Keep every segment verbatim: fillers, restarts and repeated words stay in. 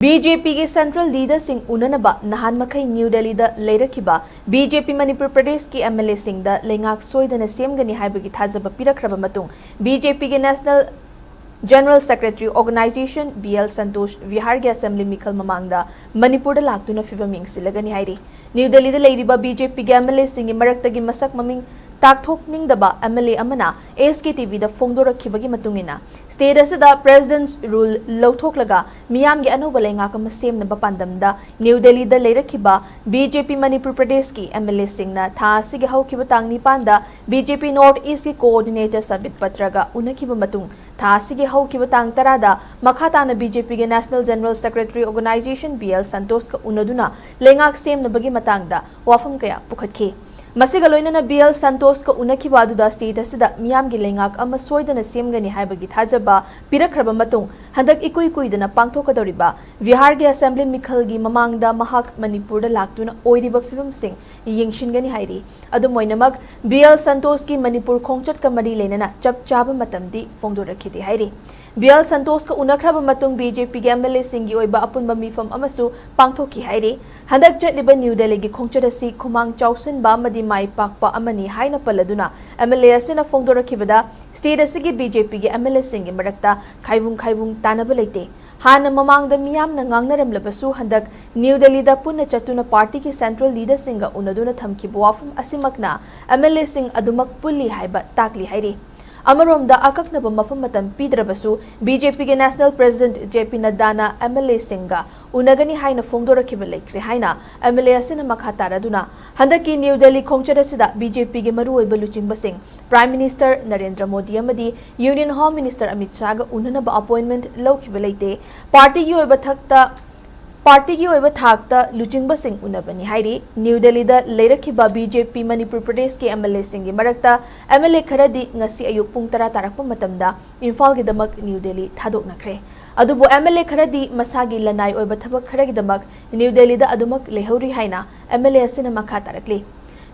B J ꯄꯤꯒꯤ central leaderꯁꯤꯡ ꯎꯅꯅꯕ ꯅꯍꯥꯟ ꯃꯈꯩ ꯅ꯭ꯌꯨ ꯗꯦꯜꯂꯤꯗ ꯂꯩꯔꯛꯈꯤꯕ ꯕꯤ ꯖꯦ ꯄꯤ ꯃꯅꯤꯄꯨꯔ ꯄ꯭ꯔꯗꯦꯁꯀꯤ ꯑꯦꯝ ꯑꯦꯜ ꯑꯦꯁꯤꯡꯗ ꯂꯩꯉꯥꯛ ꯁꯣꯏꯗꯅ ꯁꯦꯝꯒꯅꯤ ꯍꯥꯏꯕꯒꯤ ꯊꯥꯖꯕ ꯄꯤꯔꯛꯈ꯭ꯔꯕ ꯃꯇꯨꯡ, ꯕꯤ ꯖꯦ ꯄꯤꯒꯤ national general secretary organization B L Santosh ꯕꯤꯍꯥꯔꯒꯤ assembly ꯃꯤꯈꯜ ꯃꯃꯥꯡꯗ ꯃꯅꯤꯄꯨꯔꯗ ꯂꯥꯛꯇꯨꯅ ꯐꯤꯕꯝ ꯌꯦꯡꯁꯤꯜꯂꯒꯅꯤ ꯍꯥꯏꯔꯤ꯫ ꯅ꯭ꯌꯨ ꯗꯦꯜꯂꯤꯗ ꯂꯩꯔꯤꯕ ꯕꯤ ꯖꯦ ꯄꯤꯒꯤ ꯑꯦꯝ ꯑꯦꯜ ꯑꯦꯁꯤꯡꯒꯤ ꯃꯔꯛꯇꯒꯤ ꯃꯁꯛ ꯃꯃꯤꯡ ꯇꯥꯛꯊꯣꯛꯅꯤꯡꯗꯕ ꯑꯦꯝ ꯑꯦꯜ ꯑꯦ ꯑꯃꯅ ꯑꯦꯁ ꯀꯦ ꯇꯤ ꯚꯤꯗ ꯐꯣꯡꯗꯣꯔꯛꯈꯤꯕꯒꯤ ꯃꯇꯨꯡ ꯏꯟꯅ, state ꯑꯁꯤꯗ President's Rule ꯂꯧꯊꯣꯛꯂꯒ ꯃꯤꯌꯥꯝꯒꯤ ꯑꯅꯧꯕ ꯂꯩꯉꯥꯛ ꯑꯃ ꯁꯦꯝꯅꯕ ꯄꯥꯟꯗꯝꯗ ꯅ꯭ꯌꯨ ꯗꯦꯜꯂꯤꯗ ꯂꯩꯔꯛꯈꯤꯕ ꯕꯤ ꯖꯦ ꯄꯤ ꯃꯅꯤꯄꯨꯔ ꯄ꯭ꯔꯗꯦꯁꯀꯤ ꯑꯦꯝ ꯑꯦꯜ ꯑꯦꯁꯤꯡꯅ ꯊꯥ ꯑꯁꯤꯒꯤ ꯍꯧꯈꯤꯕ ꯇꯥꯡ ꯅꯤꯄꯥꯟꯗ ꯕꯤ ꯖꯦ ꯄꯤ North Eastꯀꯤ coordinator ꯁꯕꯤꯠ ꯄꯇ꯭ꯔꯒ ꯎꯅꯈꯤꯕ ꯃꯇꯨꯡ, ꯊꯥ ꯑꯁꯤꯒꯤ ꯍꯧꯈꯤꯕ ꯇꯥꯡ ꯇꯔꯥꯗ ꯃꯈꯥ ꯇꯥꯅ ꯕꯤ ꯖꯦ ꯄꯤꯒꯤ national general secretary organization B L ꯁꯟꯇꯣꯁꯀ ꯎꯅꯗꯨꯅ ꯂꯩꯉꯥꯛ ꯁꯦꯝꯅꯕꯒꯤ ꯃꯇꯥꯡꯗ ꯋꯥꯐꯝ ꯀꯌꯥ ꯄꯨꯈꯠꯈꯤ꯫ ꯃꯁꯤꯒ ꯂꯣꯏꯅꯅ ꯕꯤ ꯑꯦꯜ ꯁꯟꯇꯣꯁꯀ ꯎꯅꯈꯤꯕ ꯑꯗꯨꯗ state ꯑꯁꯤꯗ ꯃꯤꯌꯥꯝꯒꯤ ꯂꯩꯉꯥꯛ ꯑꯃ ꯁꯣꯏꯗꯅ ꯁꯦꯝꯒꯅꯤ ꯍꯥꯏꯕꯒꯤ ꯊꯥꯖꯕ ꯄꯤꯔꯛꯈ꯭ꯔꯕ ꯃꯇꯨꯡ, ꯍꯟꯗꯛ ꯏꯀꯨꯏ ꯀꯨꯏꯗꯅ ꯄꯥꯡꯊꯣꯛꯀꯗꯧꯔꯤꯕ ꯕꯤꯍꯥꯔꯒꯤ assembly ꯃꯤꯈꯜꯒꯤ ꯃꯃꯥꯡꯗ ꯃꯍꯥꯛ ꯃꯅꯤꯄꯨꯔꯗ ꯂꯥꯛꯇꯨꯅ ꯑꯣꯏꯔꯤꯕ ꯐꯤꯕꯝꯁꯤꯡ ꯌꯦꯡꯁꯤꯟꯒꯅꯤ ꯍꯥꯏꯔꯤ꯫ ꯑꯗꯨꯝ ꯑꯣꯏꯅꯃꯛ, ꯕꯤ ꯑꯦꯜ ꯁꯟꯇꯣꯁꯀꯤ ꯃꯅꯤꯄꯨꯔ ꯈꯣꯡꯆꯠꯀ ꯃꯔꯤ ꯂꯩꯅꯅ ꯆꯞ ꯆꯥꯕ ꯃꯇꯝꯗꯤ ꯐꯣꯡꯗꯣꯔꯛꯈꯤꯗꯦ ꯍꯥꯏꯔꯤ꯫ ꯕꯤ ꯑꯦꯜ ꯁꯟꯇꯣꯁꯀ ꯎꯅꯈ꯭ꯔꯕ ꯃꯇꯨꯡ, ꯕꯤ ꯖꯦ ꯄꯤꯒꯤ ꯑꯦꯝ ꯑꯦꯜ ꯑꯦꯁꯤꯡꯒꯤ ꯑꯣꯏꯕ ꯑꯄꯨꯟꯕ ꯃꯤꯐꯝ ꯑꯃꯁꯨ ꯄꯥꯡꯊꯣꯛꯈꯤ ꯍꯥꯏꯔꯤ꯫ ꯍꯟꯗꯛ ꯆꯠꯂꯤꯕ ꯅ꯭ꯌꯨ ꯗꯦꯜꯂꯤꯒꯤ ꯈꯣꯡꯆꯠ ꯑꯁꯤ ꯈꯨꯃꯥꯡ ꯆꯥꯎꯁꯤꯟꯕ ꯑꯃꯗꯤ ꯃꯥꯏ ꯄꯥꯛꯄ ꯑꯃꯅꯤ ꯍꯥꯏꯅ ꯄꯜꯂꯗꯨꯅ, ꯑꯦꯝ ꯑꯦꯜ ꯑꯦ ꯑꯁꯤꯅ ꯐꯣꯡꯗꯣꯔꯛꯈꯤꯕꯗ, state ꯑꯁꯤꯒꯤ ꯕꯤ ꯖꯦ ꯄꯤꯒꯤ ꯑꯦꯝ ꯑꯦꯜ ꯑꯦꯁꯤꯡꯒꯤ ꯃꯔꯛꯇ ꯈꯥꯏꯕꯨꯡ ꯈꯥꯏꯕꯨꯡ ꯇꯥꯅꯕ ꯂꯩꯇꯦ꯫ ꯍꯥꯟꯅ ꯃꯃꯥꯡꯗ ꯃꯤꯌꯥꯝꯅ ꯉꯥꯡꯅꯔꯝꯂꯕꯁꯨ, ꯍꯟꯗꯛ ꯅ꯭ꯌꯨ ꯗꯦꯜꯂꯤꯗ ꯄꯨꯟꯅ ꯆꯠꯇꯨꯅ partyꯒꯤ central leaderꯁꯤꯡꯒ ꯎꯅꯗꯨꯅ ꯊꯝꯈꯤꯕ ꯋꯥꯐꯝ ꯑꯁꯤꯃꯛꯅ ꯑꯦꯝ ꯑꯦꯜ ꯑꯦꯁꯤꯡ ꯑꯗꯨꯃꯛ ꯄꯨꯜꯂꯤ ꯍꯥꯏꯕ ꯇꯥꯛꯂꯤ ꯍꯥꯏꯔꯤ꯫ ꯑꯃꯔꯣꯝꯗ, ꯑꯀꯛꯅꯕ ꯃꯐꯝ ꯃꯇꯝ ꯄꯤꯗ꯭ꯔꯕꯁꯨ, ꯕꯤ ꯖꯦ ꯄꯤꯒꯤ national president ꯖꯦ ꯄꯤ ꯅꯗ꯭ꯗꯥꯅ ꯑꯦꯝ ꯑꯦꯜ ꯑꯦꯁꯤꯡꯒ ꯎꯅꯒꯅꯤ ꯍꯥꯏꯅ ꯐꯣꯡꯗꯣꯔꯛꯈꯤꯕ ꯂꯩꯈ꯭ꯔꯦ ꯍꯥꯏꯅ ꯑꯦꯝ ꯑꯦꯜ ꯑꯦ ꯑꯁꯤꯅ ꯃꯈꯥ ꯇꯥꯔꯗꯨꯅ, ꯍꯟꯗꯛꯀꯤ ꯅ꯭ꯌꯨ ꯗꯦꯜꯂꯤ ꯈꯣꯡꯆꯠ ꯑꯁꯤꯗ ꯕꯤ ꯖꯦ ꯄꯤꯒꯤ ꯃꯔꯨꯑꯣꯏꯕ ꯂꯨꯆꯤꯡꯕꯁꯤꯡ Prime Minister ꯅꯔꯦꯟꯗ꯭ꯔ ꯃꯣꯗꯤ ꯑꯃꯗꯤ Union Home Minister Amit ꯁꯥꯍꯒ ꯎꯅꯅꯕ appointment ꯂꯧꯈꯤꯕ ꯂꯩꯇꯦ꯫ Partyꯒꯤ ꯑꯣꯏꯕ ꯊꯛꯇ, partyꯒꯤ ꯑꯣꯏꯕ ꯊꯥꯛꯇ ꯂꯨꯆꯤꯡꯕꯁꯤꯡ ꯎꯅꯕꯅꯤ ꯍꯥꯏꯔꯤ꯫ ꯅ꯭ꯌꯨ ꯗꯦꯜꯂꯤꯗ ꯂꯩꯔꯛꯈꯤꯕ ꯕꯤ ꯖꯦ ꯄꯤ ꯃꯅꯤꯄꯨꯔ ꯄ꯭ꯔꯗꯦꯁꯀꯤ ꯑꯦꯝ ꯑꯦꯜ ꯑꯦꯁꯤꯡꯒꯤ ꯃꯔꯛꯇ ꯑꯦꯝ ꯑꯦꯜ ꯑꯦ ꯈꯔꯗꯤ ꯉꯁꯤ ꯑꯌꯨꯛ ꯄꯨꯡ ꯇꯔꯥ ꯇꯥꯔꯛꯄ ꯃꯇꯝꯗ ꯏꯝꯐꯥꯜꯒꯤꯗꯃꯛ ꯅ꯭ꯌꯨ ꯗꯦꯜꯂꯤ ꯊꯥꯗꯣꯛꯅꯈ꯭ꯔꯦ꯫ ꯑꯗꯨꯕꯨ ꯑꯦꯝ ꯑꯦꯜ ꯑꯦ ꯈꯔꯗꯤ ꯃꯁꯥꯒꯤ ꯂꯅꯥꯏ ꯑꯣꯏꯕ ꯊꯕꯛ ꯈꯔꯒꯤꯗꯃꯛ ꯅ꯭ꯌꯨ ꯗꯦꯜꯂꯤꯗ ꯑꯗꯨꯃꯛ ꯂꯩꯍꯧꯔꯤ ꯍꯥꯏꯅ ꯑꯦꯝ ꯑꯦꯜ ꯑꯦ ꯑꯁꯤꯅ ꯃꯈꯥ ꯇꯥꯔꯛꯂꯤ꯫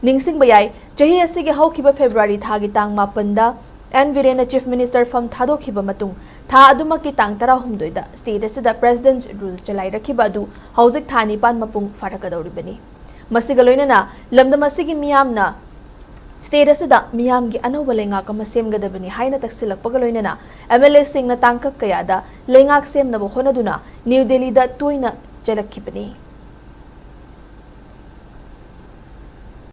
ꯅꯤꯡꯁꯤꯡꯕ ꯌꯥꯏ, ꯆꯍꯤ ꯑꯁꯤꯒꯤ ꯍꯧꯈꯤꯕ ꯐꯦꯕ꯭ꯔꯨꯋꯥꯔꯤ ꯊꯥꯒꯤ ꯇꯥꯡ ꯃꯥꯄꯟꯗ ꯑꯦꯟ ꯕꯤꯔꯦꯟꯅ Chief Minister ꯐꯝ ꯊꯥꯗꯣꯛꯈꯤꯕ ꯃꯇꯨꯡ ꯊꯥ ꯑꯗꯨꯃꯛꯀꯤ ꯇꯥꯡ ꯇꯔꯥꯍꯨꯝꯗꯣꯏꯗ state ꯑꯁꯤꯗ President's Rule ꯆꯂꯥꯏꯔꯛꯈꯤꯕ ꯑꯗꯨ ꯍꯧꯖꯤꯛ ꯊꯥ ꯅꯤꯄꯥꯟ ꯃꯄꯨꯡ ꯐꯥꯔꯛꯀꯗꯧꯔꯤꯕꯅꯤ꯫ ꯃꯁꯤꯒ ꯂꯣꯏꯅꯅ ꯂꯝꯗꯝ ꯑꯁꯤꯒꯤ ꯃꯤꯌꯥꯝꯅ state ꯑꯁꯤꯗ ꯃꯤꯌꯥꯝꯒꯤ ꯑꯅꯧꯕ ꯂꯩꯉꯥꯛ ꯑꯃ ꯁꯦꯝꯒꯗꯕꯅꯤ ꯍꯥꯏꯅ ꯇꯛꯁꯤꯜꯂꯛꯄꯒ ꯂꯣꯏꯅꯅ MLAꯁꯤꯡꯅ ꯇꯥꯡꯀꯛ ꯀꯌꯥꯗ ꯂꯩꯉꯥꯛ ꯁꯦꯝꯅꯕ ꯍꯣꯠꯅꯗꯨꯅ ꯅ꯭ꯌꯨ ꯗꯦꯜꯂꯤꯗ ꯇꯣꯏꯅ ꯆꯠꯂꯛꯈꯤꯕꯅꯤ꯫